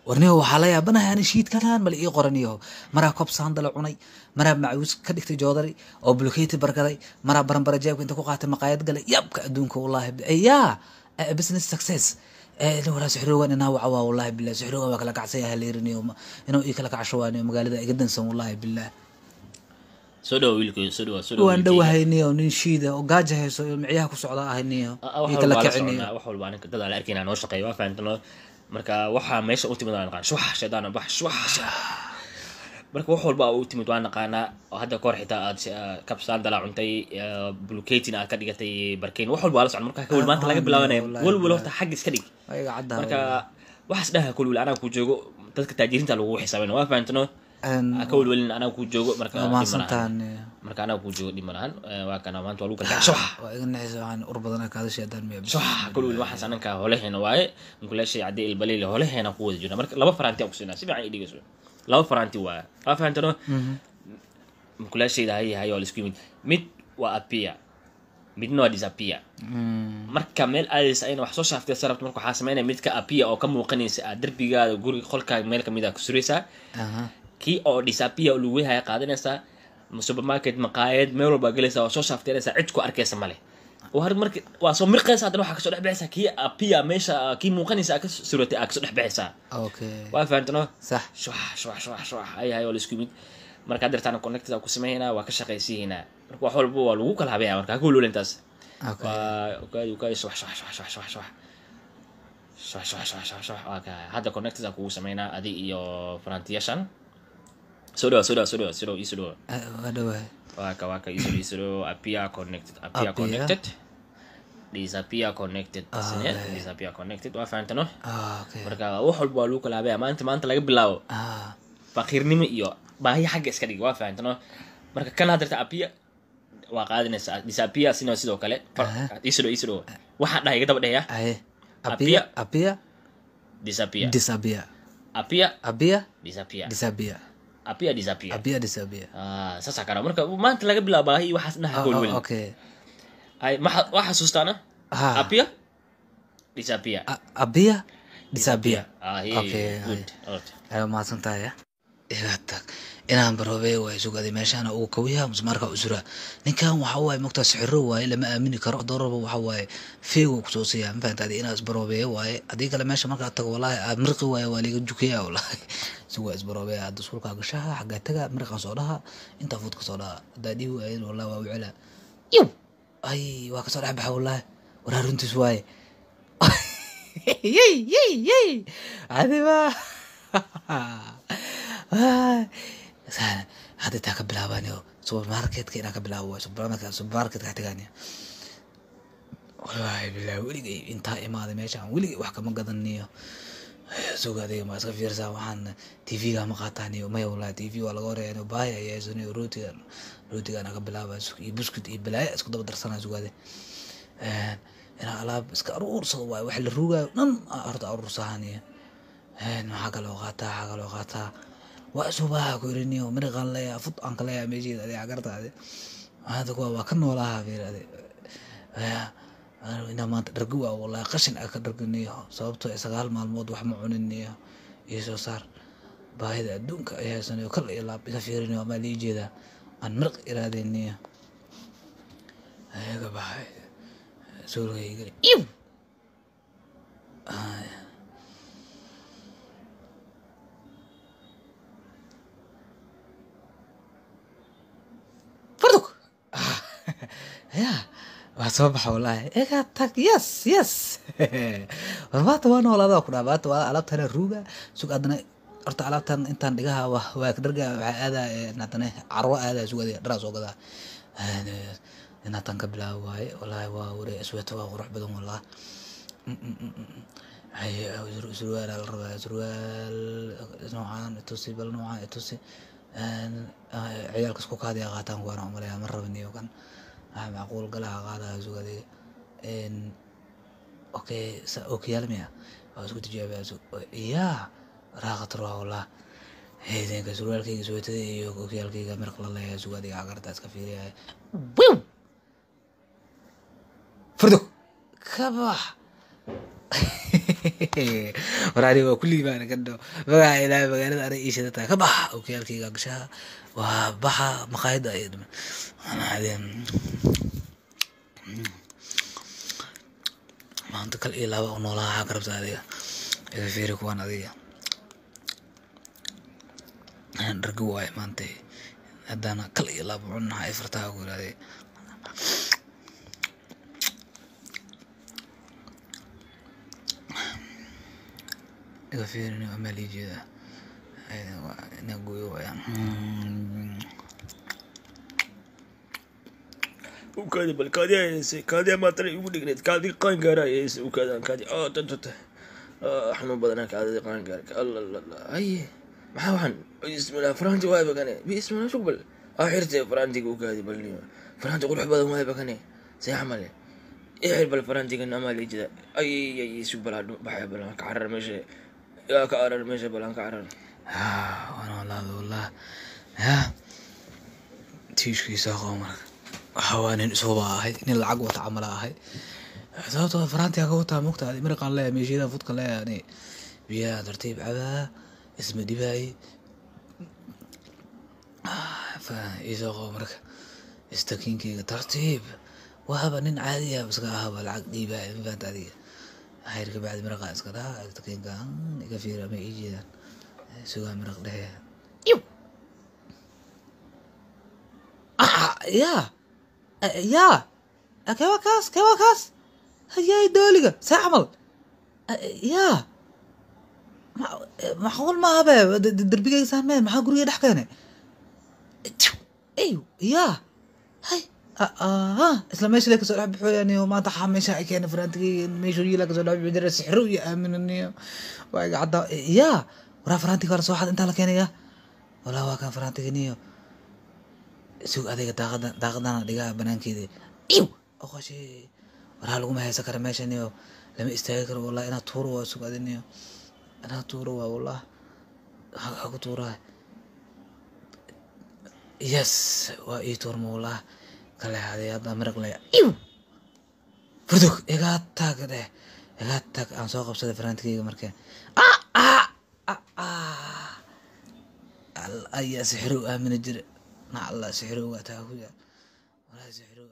Warniyo waxaa la yaabanahay ani shiidkan mala ii qoraniyo. Maraa kob saandala cunay, maraa macawiis ka dhigtay joodari oo bulkeeti barkaday, maraa baranbara jeebka inta ku qaatay maqaayad galay. Yabka adduunka, wallahi yaa business success. Walaa sixiroogan inaa waca waa, wallahi billah, sixiroogan waa kala kacsaya haleeriniyo inuu ii kala kacsho waaniyo magaalada iga dansan, wallahi billah. Soo dhawo wiilkay, soo dhawo, soo dhawo. Waan wiilkayga. Dhawahayniyo nin shiida oo gaaja hayso iyo micyaha ku socda ahayniyo. Wax ii walba kala waa la kiciniyo. Soconaa wax walba aninka dad aan la arkayna noo shaqeeya, waa fahamtano. Marka waxaa meesha u timid waa naqaan, shuwax shaydaan bax shuwax. Marka wax walba u timid waa naqaanaa, oo hadda kahor xitaa aad kabsaan dala cuntay, buluketin aad ka dhigatay barkeyn, wax walba waa la socon. Marka kawal maanta laga bilaabanaya wallahi, walwal horta xagga iska dhig. Waa iga caddaha. Marka waxaas dhaha kulwil anaa ku joogo, dadka taajiriinta lagu xisaabin, waa fahamtano. Ha ka welwelin, anaa ku joogo. Marka waa dhib ma lahan. Mahadsantahan. Marka anaa ku joogo, dhib ma lahan. Waa kana maanta waa lagu kala kacay shuwax. Waa iga nixisa, waxaan ur badan kaada shaydaan miya? Shuwax kulwil, waxaas ananka holeheena waaye, mukulaashay cadde ilbaliil holeheena ku wada jirna. Marka laba faranti aan kusinaa, si fiican ii dhegeyso, laba faranti waaye, waa fahamtano. Mukulaashayda hay hay waa la isku yimid, mid waa appear, midna waa disappear. Marka meel aadaysa ayna wax soo shaaftay sarabta, marka waxaa sameynaya midka appear oo ka muuqanaysa aad derbigaada, guriga, qolkaaga meel kamid a ku suraysaa. Kii oo disappear oo lagu haya qaadanaysaa, supermarket, maqaayad, meel walbaa gelaysaa, waa soo shaafteynaysaa, cid ku arkaysa male. Waa marka waa soo mirqaysa, haddana waxaa kasoo dhex baxaysaa kii appear, meesha kii muuqanaysa aa ka suratay aa kasoo dhex baxaysaa. Okay. Waa fahamtano. Sax. Shuwax shuwax shuwax shuwax ay hay waa la isku yimid. Marka haddeertaan connected ku sameynaa, waa ka shaqaysiinaa. Marka wax walba waa lagu kala habeeyaa, marka ha ku welwelin taas. Okay. Waa okay okay, shuwax shuwax shuwax shuwax shuwax shuwax shuwax shuwax shuwax shuwax shuwax, waa ka hadda connected aan kugu sameynaa adi iyo farantiyaashan. Soo dhawa, soo dhawa, soo dhawa, soo dhawa, ii soo dhawa. Waa dhawahay. Waa ka ii soo dhawa, ii soo dhawa. Appear connected, appear Appear. connected, disappear connected. Okay. Disappear connected, waa fahantano. Okay. Marka wax walba waa lagu kala habeeyaa maanta, maanta laga bilaabo. Faqiirnimo iyo baahi xagga iska dhig, waa fahantano. Marka kan hadda appear waa qaadanaysaa, disappear sino sidoo kale. Ii soo dhawo, ii soo dhawo, waxaan dhahay iga daba dhehaya. Aye. Appear. Appear, appear. Disappear. Disappear. Appear. Appear. Disappear. Disappear. Appear, disappear. Appear, disappear. Ah, saasaa kana. Marka maanta laga bilaabo baahi iyo waxaas dhaha goolwel. Okay. Ay ma waa xasuustaana? Ha. Appear, disappear. Appear, disappear. Ah. Okay. Good. Alright. Ayo, mahadsan tahay. Iga tag, inaan baroobey waay sugaday meeshaana uu kawiyaha musmaarka usuraa. Ninkan waxa waaye mogtaa sixiro waaye, lama aamini karo. Doorarba waxa waaye feego kusoo siiyaa, ma fahantaadi? Inaa isbaroobeeyo waaye, haddii kale meesha markaa tago wallahi aad mirqi waaye, waa liiga jukeeya wallahi. Sugaa isbaroobeeya hadda, iskuulkaa gashaha xaggaa taga, mirqaan soo dhaha, intaa fuudka soo dhaha. Haddaa dhihi waayen wallahi waa u celaa. Iw ay waa kasoo dhex baxa wallahi, waraa runtiis waaye. Yey yey yey, adiba hadda intaa ka bilaabanayo supermarketka, inaa ka bilaabo waay supermarket, supermarketka tagaanaya. Wallaahi bilahi, weligay intaa imaaday meeshaan weligay wax kama gadaniyo. Suga, adiga ma iska fiirsaa waxaan TV-ga ma qaataaniyo? Maya wallahi, TV waa laga horeeya. Baahi ayaa haysaniyo, rootiga, rootigaan ka bilaaba iyo buskut iyo balaayo isku daba darsanaa. Sugaade inaa alaab iska aruursado waay, wax la ruugaayo dhan aa horta aruursahaniyo. Maxaa kaloo qaataa, maxaa kaloo qaataa? Waa subaha ku iriniyo miriqaan leeyahay, fud aan ka leeyahay meesheeda. Adiga cagarta adi maanta kuwa waa ka noolaha. Fiir adi inaa maanta dhargi waa wallahi, qashin aa ka dharginiyo, sababtoo ah 9 maalmood wax ma cuniniyo. Iyo soo saar baahida adduunka ay haysanayo, kal iyo laab iga fiirinayo amaa lii jeedaa aan miriq iraadeyniyo. Ayaga baxay suulkayga iw. Farduk ya waa soo baxa wallahi, iga tag. Yes yes, war maanta waa noolaada ku dhaha, maanta waa alaabtana ruuga. Sug adana horta alaabtan intaan dhigaha waa ka dharga, waxaa aadaa haddana carwo aadaa. Sugada dharaa soo gadaa, inaatan ka bilaabo waaye wallahi. Waa ware isweeto, waa qurux badan wallahi. Surwaal la rabaa, surwaal noocaan itusi, bal noocaan itusi. Ciyaalka isku kaadiya qaataan kuwaana umaleeyaa, ma rabaniyo kan waxa macquul galaha qaadaya. Sugadiga okay, okiyaal miya waa isku tijaabiyaa. Ya raaqatar waa wallah. Heydeenka surwaalkayga, suweetada iyo okiyaalkayga mirq la leeyahay. Sugadiga cagarta iska fiiriyaya. Wiw, fardog ka bax. War aniga waa kulligii baan ka dho magaca Ilaahay, magaalada aniga ii shidataa ka baxa, okiyaalkayga gashaa, waa baxa maqaayadda ay dhiman. Maanta kal iyo laba u noolaa. Waxaa ka rabta adiga iga fiiri kuwan adiga dhargi waaye. Maanta haddana kal iyo laba cunaha ay fartaa ku yirahdee. Iga fiirini waa meel ii jeeda inaa gooyo waayaan. Ukaadi bal, kaadi haysay, kaadi maantana igu dhigneed, kaadi qaangaara haysay. Ukaadaan kaadi tantata xanuun badanaa, kaadida qaangaarka. Alla haye, maxaa waxan? Bismillah, faranti waay bakane. Bismillah, shug bal aa xirtay farantiga. Ukaadi bal, faranti qurux badan waay bakane, see camale ixir bal farantigan amaa liijida. Ay ay, sug bal, baxay bal, ka carar meesha, yaa ka carar meesha bal, aan ka carar. Waan walaada wallah ya tiishkiisa qabo. Marka waxa waa nin isuba ahay, nin lacag wata camala ahay, sababtoo farantiga ka wataa mugta mirqaan leeyahay, meeshayda fudka leeyahay, biyaha tartiib cabaa, isma dhibaay. Iisoo qabo marka istakiinkeyga tartiib, waaba nin caadi ah iska ahaba, lacag dhiibaay, ma fahanta adiga? Xayr ka bacdi miraqa iska dhaha istakiinka iga fiira ma ii jeedaan, sugaa miraq dhehe. Ya ya, kewa kaas, kewa kaas, hayay dooliga see camal ya macquul maaha be, darbigayga saameen, maxaa guriga dhex keenay? Ay ya hay, isla meesha le kasoo dhex bixoyaniyo. Maanta xaa meesha ay keenay farantigayga meeshu yiila kasoo dhex bixi jira, sixro iyo aaminaniyo waa iga caddaa. Ya waraa, farantiga waa lasoo xad, intaa la keenaya walaa, waa kan farantiganiyo. Sug adiga, daaqada daaqadana dhigaa banaankeeda. Iw oqoshi, waraa laguma haysan kara meeshaniyo, lama istaagi karo wallah. Inaad tuuro waa, sug adiniyo, inaad tuuro waa wallah, ha ku tuuraa. Yes, waa ii tuurma wallah, kale haday hadda miraq le. Iw furdug, iga tag dheh, iga tag. Aan soo qabsaday farantigeyga marka ayaa sixiro aamina jira. Nacalla sixirowga taa ku yaal walaa sixiro.